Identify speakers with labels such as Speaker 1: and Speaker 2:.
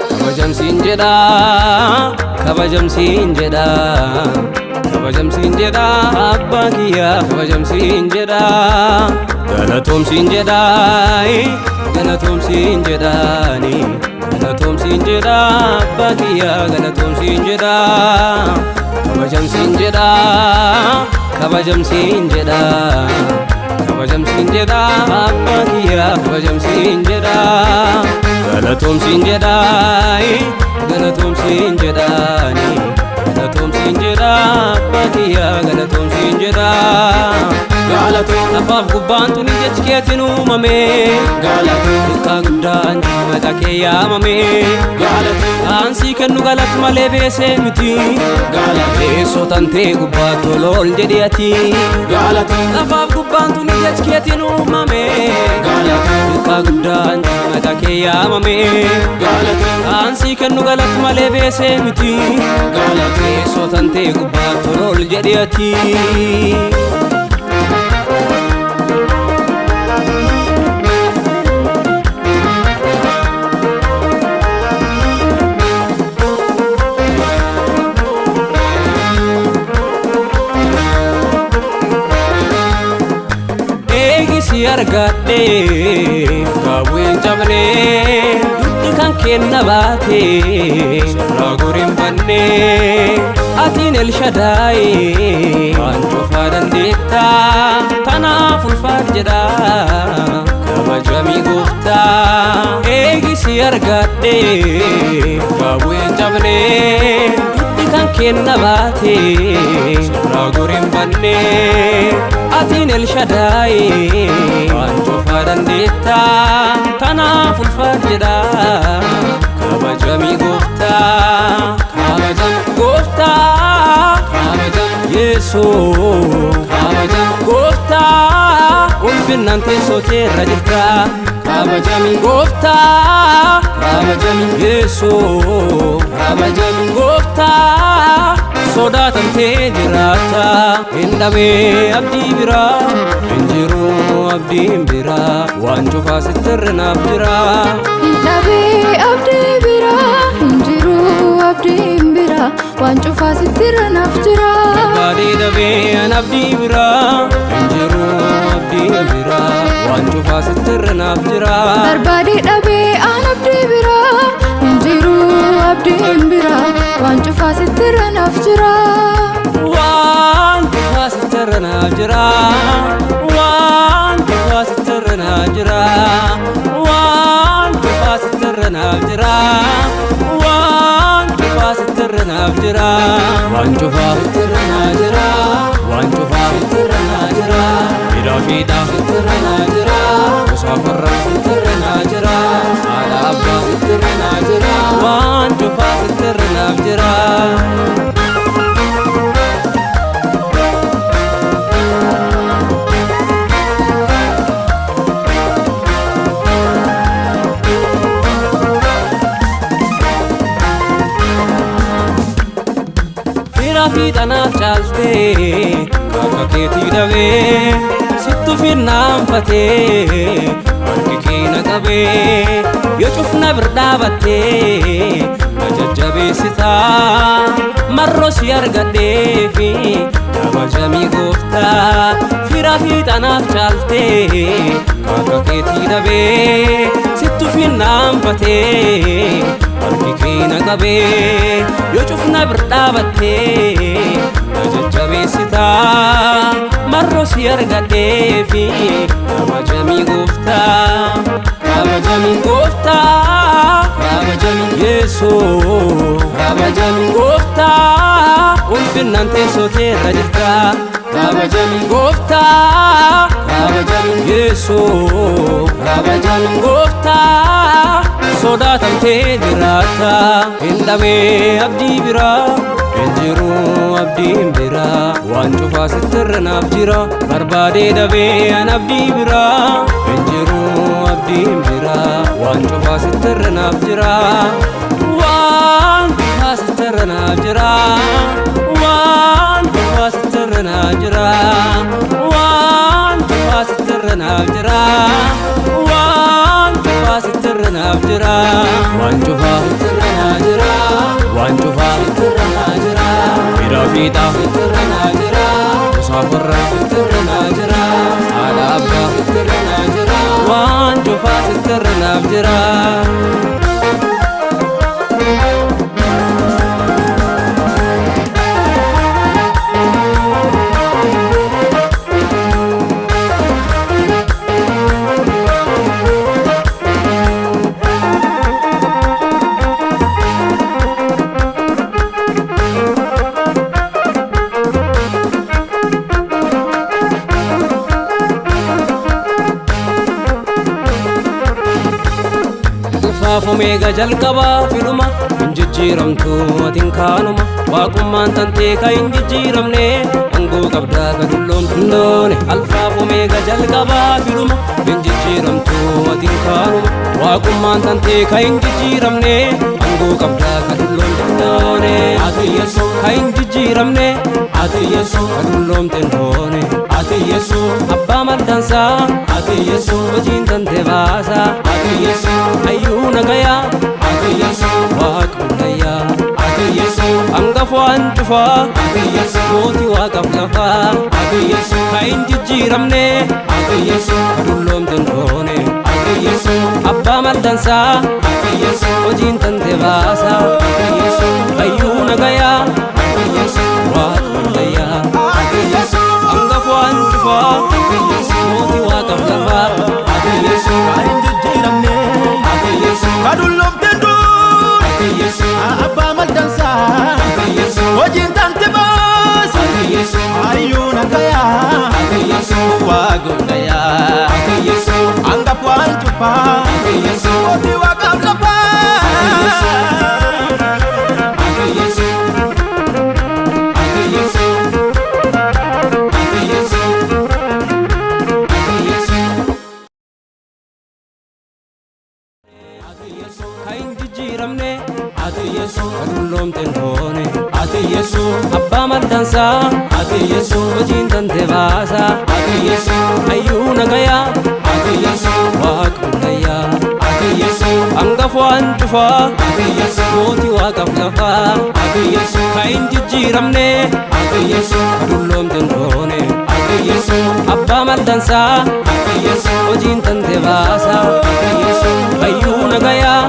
Speaker 1: Kabajamsiin jedha, kabajamsiin jedha, abbaa kiyya kabajamsiin jedha, galatoomsiin jedha, galatoomsiin jedhaani, galatoomsiin jedha, abbaa kiyya galatoomsiin jedha, kabajamsiin jedha, kabajamsiin jedha, kabajamsiin jedha, abbaa kiyya kabajamsiin jedha, galatoomsiin jedha. Galatoomsiin jedhaani, galatoomsiin jedha, abbaa kiyya galatoomsiin jedha. Galatoom lafaaf gubbaan tuni jechi keetiin uumame. Galatoom xiqqaa guddaan maqaa kee yaamame. Galatoom aansii kennu galatu malee beesee miti. Galatoom teessoo tantee gubbaa tolool jedhi ati. Galatoom lafaaf gubbaan tuni jechi keetiin uumame. Galatoom xiqqaa guddaan maqaa kee yaamame. Galatoom aansii kennu galatu malee beesee miti. Galatoom teessoo tantee gubbaa tolool jedhi ati. Eegisi argadhe kaawween cabne duddi kan kenna baate sirraa goriin banne atiin Elshadaayi waan cufaa dandeetta tanaaf ulfaat jedha kabajamii gooftaa. Eegisi argadhe kaawween cabne duddi kan kenna baate sirraa goriin banne atiin Elshadaayi waan cufaa dandeetta tanaaf ulfaat jedha kabajamii gooftaa. Kabajam gooftaa, kabajam Yesuus, kabajam gooftaa, ulfinnaan teessoo keerra jirta. Kabajamii gooftaa, kabajamii Yesuus, kabajamii gooftaa, sodaatamtee jiraata. Hin dhabee abdii biraa, hin jiru abdiin biraa, waan cufaa sitti irrinaaf jira.
Speaker 2: Hin dhabee abdii biraa, hin jiru abdiin biraa, waan cufaa sitti irranaaf jira.
Speaker 1: Barbaadee dhabee an abdii biraa, hin jiru abdiin biraa, waan cufaa sitti irrinaaf jira.
Speaker 2: Barbaadee dhabee an abdii biraa, hin jiru abdiin biraa, waan cufaa sitti irranaaf jira.
Speaker 1: Waan cufaa sitti irranaaf jira. Waan cufaa sitti irranaaf jira. Waan cufaa sitti irranaaf jira. Waan cufaa sitti irranaaf jira. Waan cufaa sitti irranaa jira. Waan cufaa sitti irranaa jira. Hidhaa fiidhaa sitti irranaa jira. Musaafarraa sitti irranaa jira. Haadha abbaa sitti irranaa jira. Waan cufaa sitti irranaaf jira. Fira fiixanaaf caaltee kakka keetii dhabee sittu finnaanfatee harki kee na qabee yoo cufna bir dhaabattee na jajjabeessitaa marroo si argadheefi kabajamii gooftaa. Fira fiixanaaf caaltee kakka keetii dhabee sittu finnaanfatee harki kee na qabee yoo cufna bir dhaabattee na jajjabeessitaa marroo si argadheefi kabajamii gooftaa. Kabajamii gooftaa, kabajamii Yesuus, kabajamii gooftaa, ulfinnaan teessoo keerra jirta. Kabajami gooftaa, kabajami Yesuus, kabajami gooftaa. Sodaatamtee jiraata, hin dhabee abdii biraa, hin jiru abdiin biraa. Waan cufaa sittirra naaf jira, barbaadee dhabee an abdii biraa, hin jiru abdiin biraa. Waan cufaa sittirra naaf jira, waan cufaa sittirra naaf jira, waan cufaa sittirra naaf jira, waan cufaa sittirra naaf jira, waan cufaa sittirra naaf jira, waan cufaa sittirra naaf jira, waan cufaa sittirra naaf jira. Firaa fiixaa sittirra naaf jira, musaafarra sittirra naaf jira, haadha abbaa sittirra naaf jira, waan cufaa sittirra naaf jira. Alfaaf omeega jalqabaa fiduma, hin jijjiiramtu atiin kaanuma. Waaqummaan tantee ka hin jijjiiramne, aangoo qabdaa ka dulloomtu hin doone. Alfaaf omeega jalqabaa fiduma, hin jijjiiramtu atiin kaanuma. Waaqummaan tantee ka hin jijjiiramne, aangoo qabdaa ka dulloomtu hin doone. Ati Yesuus ka hin jijjiiramne, ati Yesuus ka dulloomte hin doone. Ati Yesuus abbaa maldansaa, ati Yesuus hojiin tante baasaa, ati Yesuus hayyuu nagayaa, ati Yesuus waaqa gudayyaa, ati Yesuus hangafa waan cufaa, ati Yesuus mootii waaqaaf lafaa, ati Yesuus ka hin jijjiiramne, ati Yesuus ka dulloomte hin doone. Ati Yesuus abbaa maldansaa, ati Yesuus hojiin tante baasaa, ati Yesuus hayyuu nagayaa, ati Yesuus waaqa gudayyaa, ati Yesuus hangafa waan cufaa, ati Yesuus mootii waaqaaf lafaa, ati Yesuus
Speaker 3: Ka hin jijjiiramne,
Speaker 1: ati Yesuus
Speaker 3: ka dulloomte duun,
Speaker 1: ati Yesuus
Speaker 3: abbaa maldansaa,
Speaker 1: ati Yesuus
Speaker 3: hojiin tante baasa,
Speaker 1: ati Yesuus
Speaker 3: hayyuu nagayaa,
Speaker 1: ati Yesuus
Speaker 3: waa guddayaa,
Speaker 1: ati Yesuus
Speaker 3: hangafa waan cufaa,
Speaker 1: ati Yesuus
Speaker 3: mootii waaqaaf lafaa.
Speaker 1: Ati Yesuus, ati Yesuus, ati Yesuus, ati Yesuus. Ati Yesuus ka hin jijjiiramne, ati Yesuus ka dulloomte hin doone. Ati Yesuus abbaa maldansaa, ati Yesuus hojiin tante baasaa, ati Yesuus hayyuu nagayaa, ati Yesuus waaqa gudayyaa, ati Yesuus hangafa waan cufaa, ati Yesuus mootii waaqaaf lafaa, ati Yesuus ka hin jijjiiramne, ati Yesuus ka dulloomte hin doone. Ati Yesuus abbaa maldansaa, ati Yesuus hojiin tante baasaa, ati Yesuus hayyuu nagayaa,